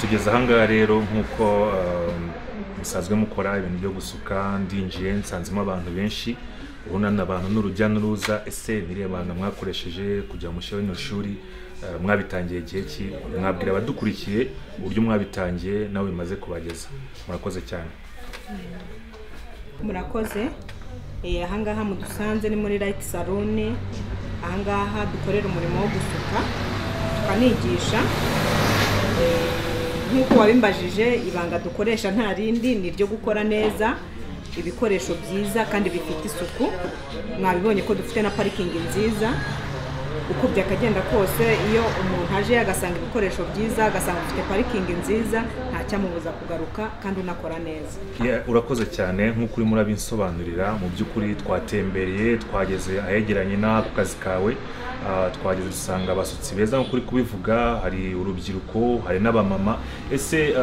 Tugeze ahangaha rero nk'uko musanzwe mukora ibintu byo gusuka, ndinjiye nsanzemo abantu benshi, ubona n'abantu n'urujya n'uruza. Ese ni banga mwakoresheje kugira mushyire rino shuri? Mwabitangiye igihe ki? Mwabwira abadukurikiye uburyo mwabitangiye nawe bimaze kubageza. Murakoze cyane. Murakoze. Ahangaha mudusanze ni muri Light Salon. Ahangaha dukorera umurimo wo gusuka tukanigisha. Nk'uko wabimbajije, ibanga dukoresha nta rindi, ni iryo gukora neza, ibikoresho byiza kandi bifite isuku. Mwabibonye ko dufite na parikingi nziza. Uko byakagenda kose, iyo umuntu aje agasanga ibikoresho byiza, agasanga ufite parikingi nziza, ntacyamubuza kugaruka kandi unakora neza. Urakoze cyane nk'uko urimo urabinsobanurira. Mu by'ukuri twatembereye, twageze ahegeranye n'ako kazi kawe, twageze dusanga abasutsi beza nk'uko uri kubivuga, hari urubyiruko, hari n'abamama. Ese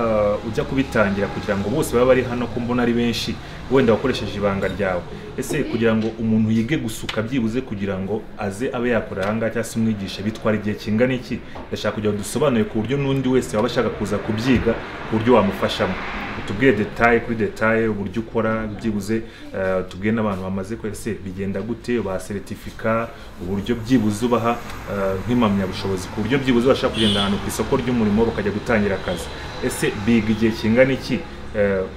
ujya kubitangira kugira ngo bose babe bari hano, ko mbona ari benshi, wenda wakoresheje ibanga ryawe, ese kugira ngo umuntu yige gusuka byibuze kugira ngo aze abe yakora ahangaha cyangwa se umwigishe bitwara igihe kingana iki? Ndashaka kugira ngo dusobanure ku buryo n'undi wese waba ashaka kuza kubyiga ku buryo wamufashamo. Utubwire detail kuri detail uburyo ukora byibuze, tubwire n'abantu bamaze ko ese bigenda gute, ba certificat, uburyo byibuze ubaha nk'impamyabushobozi ku buryo byibuze bashaka kugenda ahantu ku isoko ry'umurimo bakajya gutangira akazi. Ese biga igihe kingana iki?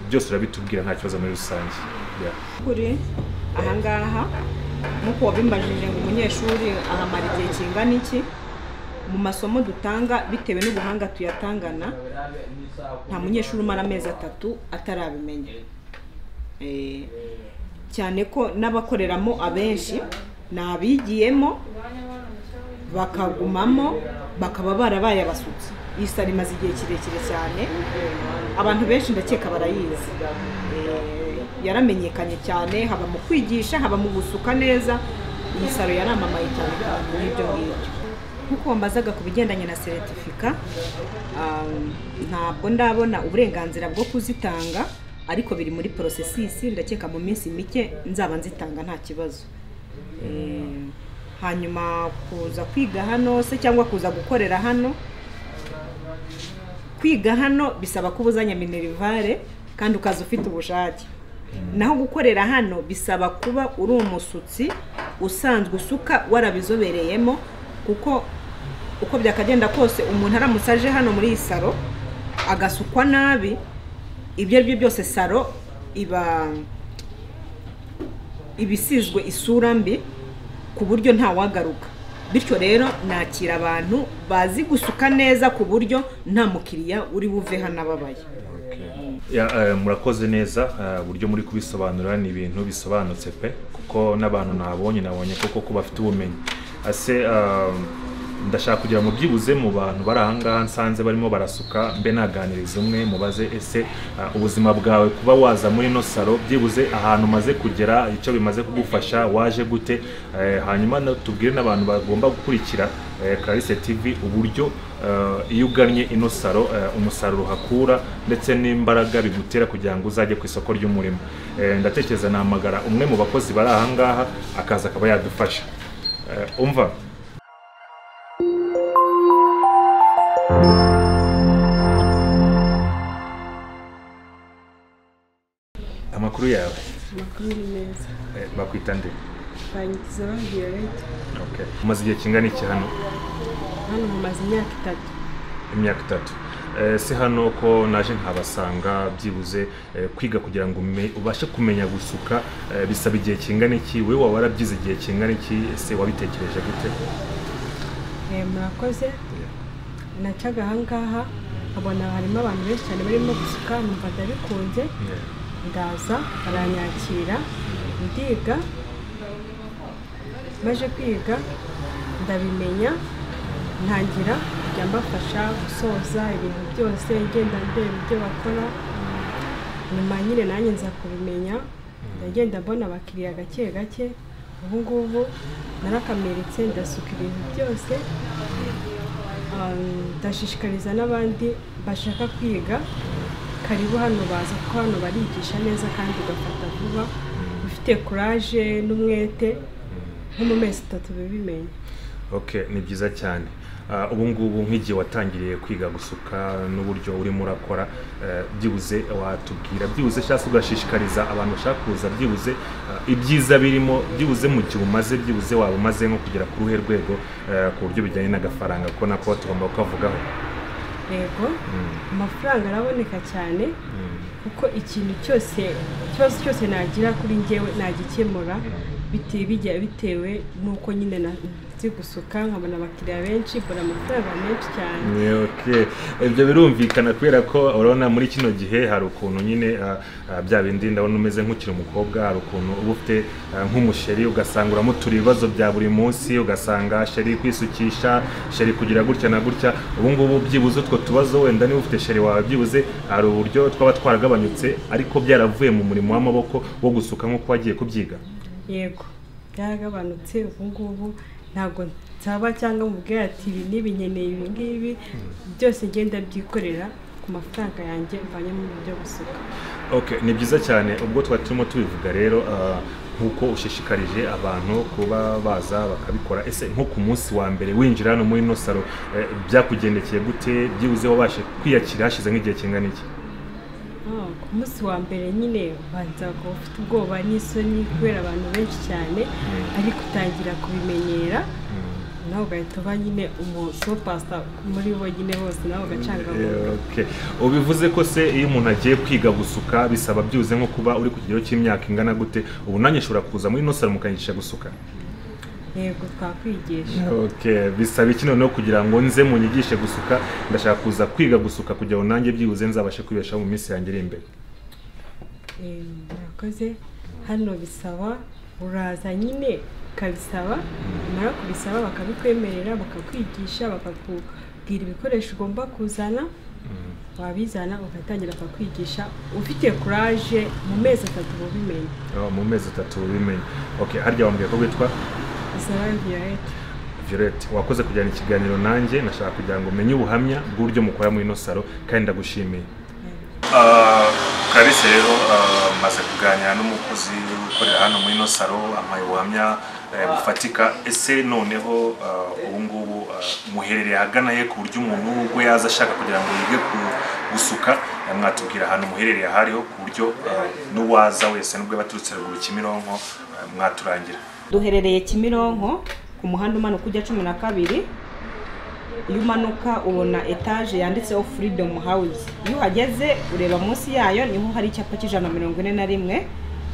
Byose urabitubwira nta kibazo muri rusange. Kuri ahangaha nk'uko wabimbajije ngo umunyeshuri ahamara igihe kingana iki, mu masomo dutanga bitewe n'ubuhanga tuyatangana, nta munyeshuri umara amezi 3 atarabimenya. Cyane ko n'abakoreramo abenshi ni abigiyemo bakagumamo bakaba barabaye abasutsi. Iyi salo imaze igihe kirekire cyane, abantu benshi ndakeka barayizi. Yaramenyekanye cyane, haba mu kwigisha, haba mu gusuka neza. Iyi salo yaramamaye cyane muri ibyo ngibyo. Nkuko wambazaga ku bigendanye na certificat, ntabwo ndabona uburenganzira bwo kuzitanga, ariko biri muri processus, ndakeka mu minsi mike nzaba nzitanga nta kibazo. Hanyuma kuza kwiga hano se cyangwa kuza gukorera hano, kwiga hano bisaba kubuzanya minerivare kandi ukaza ufite ubushake. Naho gukorera hano bisaba kuba uri umusutsi usanzwe usuka warabizobereyemo, kuko uko byakagenda kose umuntu aramutse aje hano muri iyi salo agasukwa nabi, ibyo ari byo byose salo iba ibisizwe isura mbi ku buryo nta wagaruka. Bityo rero nakira abantu bazi gusuka neza ku buryo nta mukiriya uri buve hano ababaye. Murakoze neza, uburyo muri kubisobanura ni ibintu bisobanutse pe, kuko n'abantu nabonye koko ko bafite ubumenyi. Ase ndashaka kugira ngo byibuze mu bantu bari ahangaha nsanze barimo barasuka, mbe naganiriza umwe mubaze ese ubuzima bwawe kuba waza muri no salo byibuze ahantu umaze kugera, icyo bimaze kugufasha, waje gute, hanyuma tubwire n'abantu bagomba gukurikira Clarisse TV uburyo iyo ugannye ino salo umusaruro hakura ndetse n'imbaraga bigutera kugira ngo uzajye ku isoko ry'umurimo. Ndatekereza nahamagara umwe mu bakozi bari ahangaha akaza akaba yadufasha. Umva amakuru yawe. Amakuru ni meza. Bakwita nde? Banyitiza Violette. Okay. Umaze igihe kingana iki hano? Hano mumaze imyaka 3. Imyaka 3. Si hano ko naje nkabasanga byibuze kwiga kugira ngo ubashe kumenya gusuka bisaba igihe kingana iki? Wewe waba warabyize igihe kingana iki? Ese wabitekereje gute? Murakoze. Nacaga ahangaha nkabona harimo abantu benshi cyane barimo gusuka, numva ndabikunze, ndaza baranyakira, ndiga, maje kwiga ndabimenya, ntangira kujya mbafasha gusoza ibintu byose, ngenda ndeba ibyo bakora. Nyuma nyine nanjye nza kubimenya, ndagenda mbona abakiriya gake gake. Ubu ngubu narakamiritse, ndasuka ibintu byose. Ndashishikariza n'abandi bashaka kwiga, karibu hano baza, kuko hano barigisha neza kandi ugafata vuba, ufite courage n'umwete, nko mu mezi 3 bibimenye. Okay, ni byiza cyane. Ubu ngubu nk'igihe watangiriye kwiga gusuka n'uburyo urimo urakora, byibuze watubwira, byibuze cyangwa se ugashishikariza abantu bashaka kuza, byibuze ibyiza birimo, byibuze mu gihe umaze, byibuze waba umaze nko kugera ku ruhe rwego ku buryo bijyanye n'agafaranga, kuko nako tugomba kukavugaho. Yego, amafaranga araboneka cyane, kuko ikintu cyose, ikibazo cyose nagira kuri njyewe nagikemura bitewe n'uko nyine nzi gusuka, nkabona abakiriya benshi, mbona amafaranga menshi cyane. Okay. Ibyo birumvikana kubera ko urabona muri kino gihe hari ukuntu nyine bya bindi, ndabona umeze nk'ukiri umukobwa, hari ukuntu uba ufite nk'umusheri, ugasanga uramutura ibibazo bya buri munsi, ugasanga sheri kwisukisha, sheri kugira gutya na gutya. Ubu ngubu byibuze utwo tubazo wenda niba ufite sheri wawe, byibuze hari uburyo twaba twaragabanyutse, ariko byaravuye mu murimo w'amaboko wo gusuka nk'uko wagiye kubyiga. Yego, byaragabanutse. Ubu ngubu ntabwo nsaba cyangwa mubwira ati ibi n'ibi nkeneye ibi ngibi, byose ngenda byikorera ku mafaranga yanjye mvanye mu buryo gusuka. Okay, ni byiza cyane. Ubwo twari turimo tubivuga rero, nk'uko ushishikarije abantu kuba baza bakabikora, ese nko ku munsi wa mbere winjira hano muri ino salo, byakugendekeye gute? Byibuze wabashe kwiyakira hashize nk'igihe kingana iki? Ku munsi wa mbere nyine ubanza kuba ufite ubwoba n'isoni kubera abantu benshi cyane, ariko utangira kubimenyera, nawe ugahita uba nyine umusupasita muri bo nyine bose, nawe ugacangamuka. Okay. Ubivuze ko se iyo umuntu agiye kwiga gusuka bisaba byibuze nko kuba uri ku kigero cy'imyaka ingana gute? Ubu nanjye nshobora kuza muri ino salo mukanyigisha gusuka? Yego, twakwigisha. Okay, bisaba iki noneho kugira ngo nze munyigishe gusuka? Ndashaka kuza kwiga gusuka kugira ngo nanjye byibuze nzabashe kwibeshaho mu minsi yanjye iri imbere. Murakoze. Hano bisaba uraza nyine ukabisaba, umara kubisaba bakabikwemerera, bakakwigisha, bakakubwira ibikoresho ugomba kuzana, wabizana ugatangira bakakwigisha. Ufite courage mu mezi 3 ubimenye. Mu mezi 3 ubimenye. Okay, harya wambwiye ko witwa? Violette. Violette, wakoze kujyana ikiganiro nanjye, nashaka kugira ngo umenye ubuhamya bw'uburyo mukora muri ino salo, kandi ndagushimiye. Clarisse rero, maze kuganira n'umukozi ukorera hano muri ino salo, ampaye ubuhamya bufatika. Ese noneho ubu ngubu muherereye ahagana he, ku buryo umuntu ubwo yaza ashaka kugira ngo yige gusuka, mwatubwira ahantu muherereye ahariho, ku buryo n'uwaza wese nubwo yaturutse ruguru Kimironko, mwaturangira? Duherereye Kimironko ku muhanda umanuka ujya 12. Iyo umanuka ubona etaje yanditseho Freedom House. Iyo uhageze ureba munsi yayo niho hari icyapa cy'141.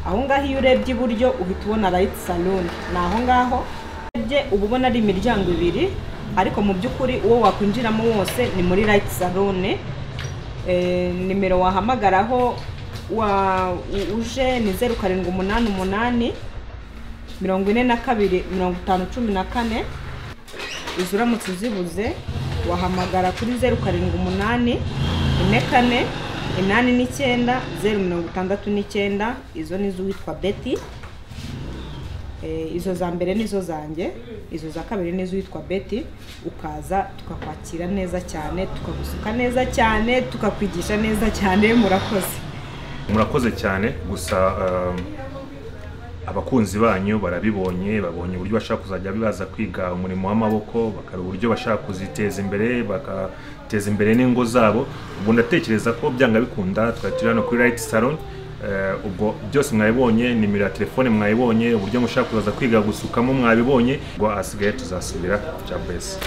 Aho ngaho iyo urebye iburyo uhita ubona Light Salon. Ni aho ngaho urebye uba ubona ari imiryango ibiri, ariko mu by'ukuri uwo wakwinjiramo wose ni muri Light Salon. Nimero wahamagaraho uje ni 0788 42 50 14. Izo uramutse uzibuze wahamagara kuri 078 44 89 069. Izo ni iz'uwitwa Betty. Izo za mbere nizo zanjye, izo za kabiri nizo witwa Betty. Ukaza tukakwakira neza cyane, tukagusuka neza cyane, tukakwigisha neza cyane. Murakoze. Murakoze cyane. Gusa abakunzi banyu barabibonye, babonye uburyo bashaka kuzajya bibaza kwiga umurimo w'amaboko, bakara uburyo bashaka kuziteza imbere, bakateza imbere n'ingo zabo. Ubwo ndatekereza ko byanga bikunda twari turi hano kuri Light Salon. Ubwo byose mwabibonye, nimero ya telefone mwabibonye, uburyo mushaka kuzaza kwiga gusukamo mwabibonye. Ubwo asigaye tuzasubira. Ciao besi.